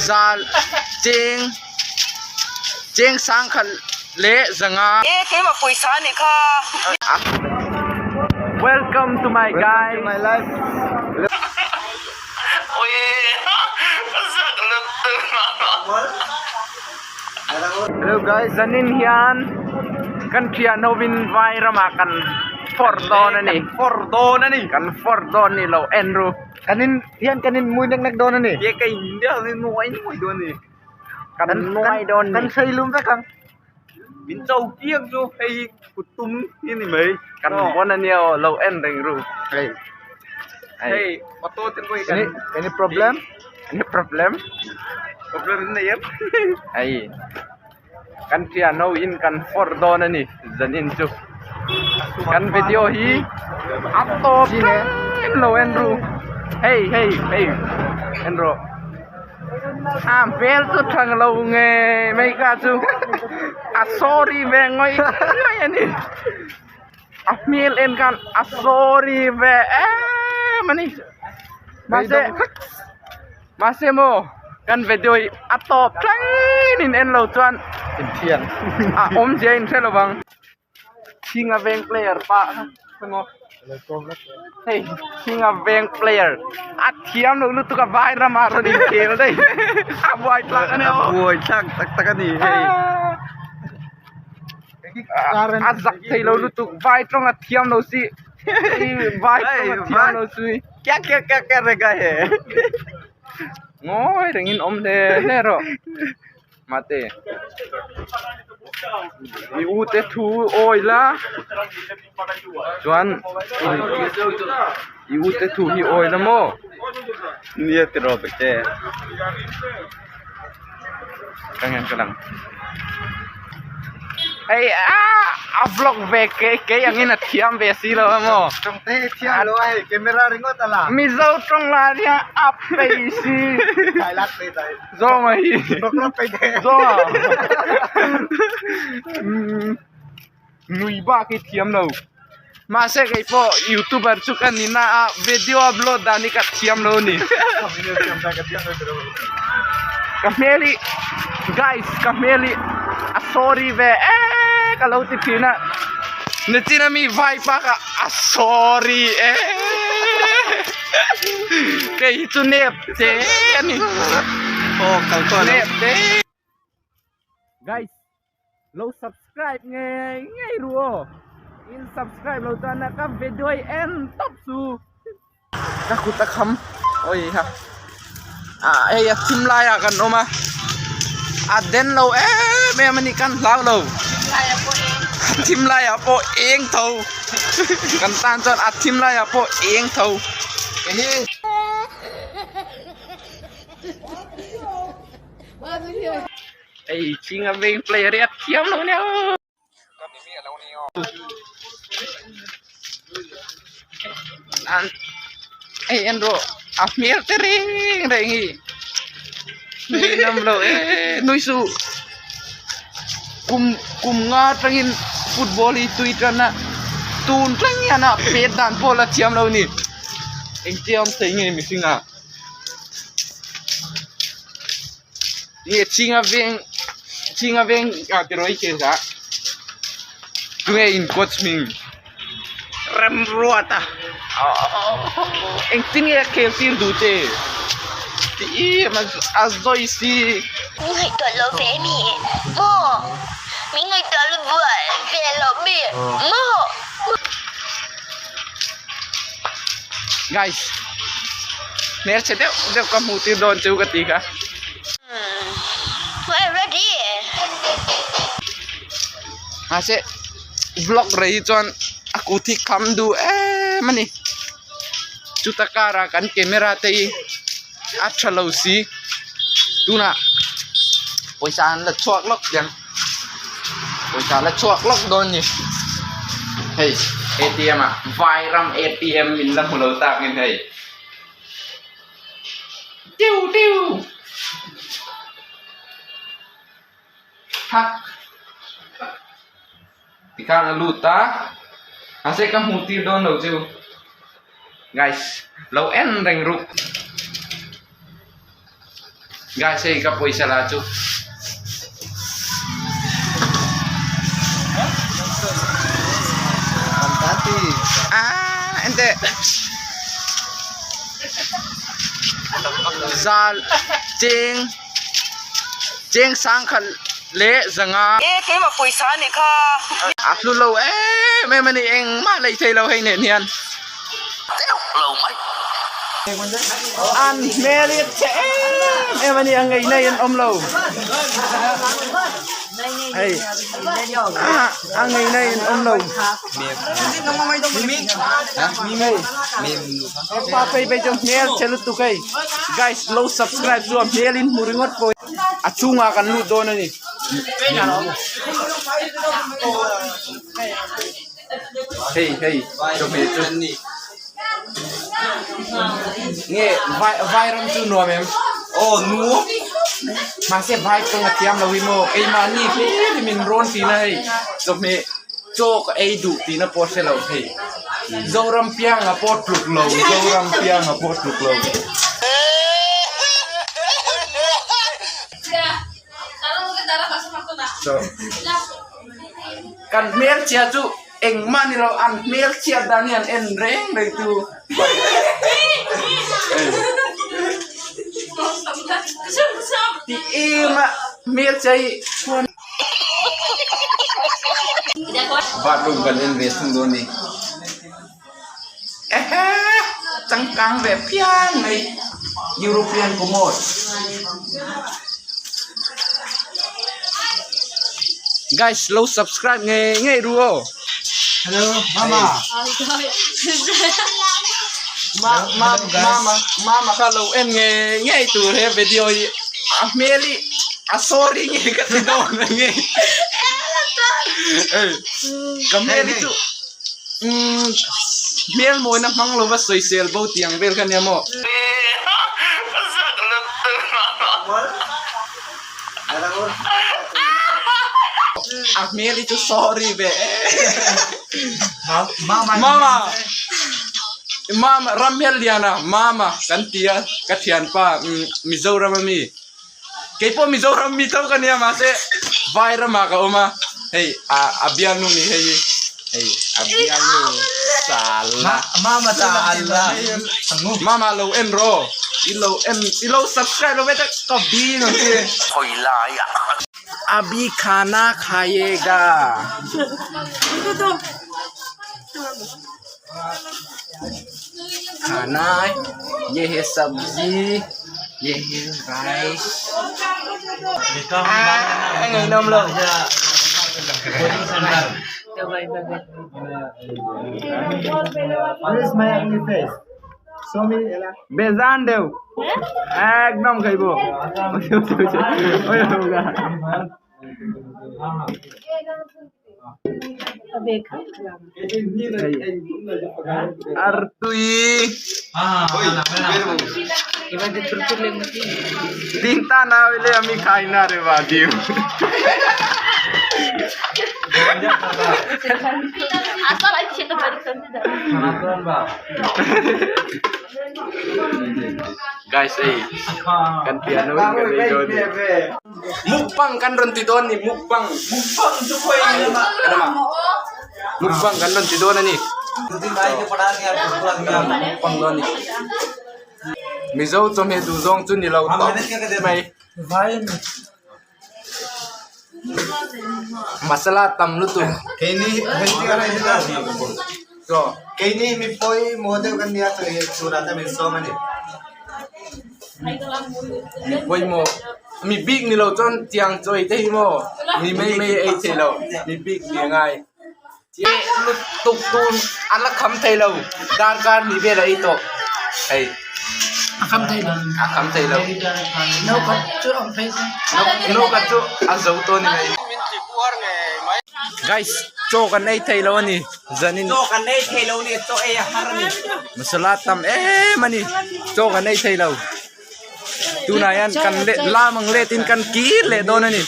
Zal cheng cheng sang khat leh zanga. E keimah pawisa a nih kha. Welcome to my guys. Hello guys. Zanin hian kan thian hovin vai ramah kan fawrh dawn a ni. Fawrh dawn a ni. Kan fawrh dawn ni lo en ru. Kan in hian kan in mui nek nek dawn a ni. Ye ka in deuh in nuai nuai dawn a ni. Kan nuai dawn a ni. Kan hrei lum vek ang. Min cho piak chu hei kut tum hi ni mai. Kan vawn a nia aw lo en reng ru. Hei. Hei auto te pawh hi kan. Any problem? Any problem? Problem in nei em? Hei. Kan thian ho in kan fawrh dawn a ni zanin chu. Kan video hi a tawp thleng lo en ru. Hei hei hei en rawh. A hmel chu thang lo nge mai kha chu a sorry ve ngawih ngawih a ni. A hmel en khan a sorry ve em a ni. Mahse mahse maw kan video hi a tawp thleng in en lo chuan a awmzia in hre lo vang. Thinga veng player pa khawngaw hei Thinga veng player a thiam lo lutuk a vai ramah rawn inkhel daih a buai thlak a ni aw. A buai thlak tak tak a ni hei. A zak thei lo lutuk vai tawng a thiam lo si vai tawng a thiam lo si. Kya kya kya kya rega he. Ngawi rengin awm hle hle rawh. Mate i u te thu awi la chuan i u te thu hi awi la maw nia tiraw bete ka ngen ka lang hei ah a vlog ve kei kei angin a thiam ve si lo a maw tawng te hi thiam lo a hei camera ringawt a la mizo tawng lah hian a peih si Zawnga hi zawnga nui bak hi thiam lo mahse kei pawh youtuber chu ka ni na a video upload dan hi ka thiam lo a ni ka hmel hi guys ka hmel hi a sorry ve em ka lo ti thin a nichina mi vai pa kha a sorry em kei hi chu nep Che ani. Oh kal tawh lo. Te. Guys, lo subscribe nge ngei ru aw. In subscribe lo chuan na ka video hi en tawp su. Ka kut a kham. Oi ha. Ah hei a thim lai ah kan awm a. A den lo em em ani kan hlau lo. Thim lai ah pawh eng tho. Kan tan chuan a thim lai ah pawh eng tho. Hei chinga veng player hi a thiam lo nia aw. An hei en rawh a hmel te reng reng hi ninawm lo e nui suh kum kum nga atangin football hi tui tan a tun thleng hian a pet dan pawh la thiam lo a ni. Engtia awm thei nge mihring ah nge chinga veng chinga veng ah ti rawh i khel kha tunge in coach hming remruata engtin nge a khel tir duh che tih em a zawi si. Min ngaihtuah lo ve mi maw min ngaihtuah lo ve lo mi maw. Guys hmelchhe deuh deuh ka hmuh tir dawn chu ka ti kha. Mahse vlog rei hi chuan a kut hi kham duh em a ni chuta karah kan camera te hi a tha lo si tunah pawisa an la chhuak lawk chiang. Pawisa la chhuak lawk dawn ni hei A_T_M ah vai ram A_T_M min la hmu lo tak in hei tiu tiu thak tikhan a lut a mahse ka hmuh tir dawn lo chu guys lo en reng ruk. Guys hei ka pawisa la chu. Ah ente zal cheng cheng sang khat leh zanga. E keimah pawisa a nih kha. A hlu lo em em a ni engmah lei thei lo hei nen hian. An hmel hi a chhe em em a ni a ngei nei an awm lo hei a ngei nei an awm lo hepa phei phei chu hmel chhe lutuk hei guys lo subscribe chu a hmel in hmu ringawt pawh a chhungah kan lut dawn a ni. Hei hei chawhmeh chu nge vai vai ram chu nuam em aw nuam mahse vai tawng a thiam lo hi maw keimahni hlir hi min rawn tih na hei chawhmeh chaw ka ei duh tih na pawh a hre lo hei Zoram pianga pawh tluk lo Zoram pianga pawh tluk lo. Kan hmelchhia chu engmah ni lo an hmelchhiat dan hi an en reng reng chu tih em a hmelchhia hi chuan bathroom kan en ve thung dawn a ni ehe changkang ve phian mai European commode. Guys lo subscribe ngei ngei ru aw. Hello mama. Ma ma mama mama kha lo en ngei ngei tur he video hi a hmel hi a sorry nge ka ti dawn a nge. Ei ka hmel hi chu umm hmel mawina hmang lova sawisel bo tih ang vel kha nia maw. A hmel hi chu sorry ve Mama Mama Ramhelliana Mama kan ti a ka thianpa Mizoram ami keipawh Mizoram mi tho ka nia mahse vai ramah ka awm a hei a bialnu ni hei hi hei a bialnu sala sala Mama lo en rawh i lo en i lo subscribe lo ve te ka bi ang che abhi khana khayega. Khana ye hai sabzi ye hai rice a ngaihnawm lo. বেজান দেও একদম খাইব আর তুই চিন্তা না হইলে আমি খাই না রে বাদি Guys, ei kan piano in kan ei dawn ni. Mukbang kan rawn ti dawn ni mukbang. Mukbang chu khawi ang lama. Mukbang kan rawn ti dawn a ni. Mukbang dawn ni. Mizo chawhmeh duh zawng chu ni lo tawp mai. Masala tam lutuk. Keini keini mi pawimawh deuh kan nia chu chhunah te min sawm a ni. Mi pawimawh mi bik ni lo chuan tiang chaw ei te hi maw mi mai mai ei thei lo mi bik ni a ngai. Lutuk tun a la kham thei lo darkar ni vel a ei tawh hei a kham thei lo a kham thei lo no khat chu awm phei se no khat chu a zo tawh ni mai guys chaw kan ei thei lo a ni zanin chaw kan ei thei lo ni chaw ei a har a ni masala tam em a ni chaw kan ei thei lo tunah hian kan let lam ang let in kan kir leh dawn a ni.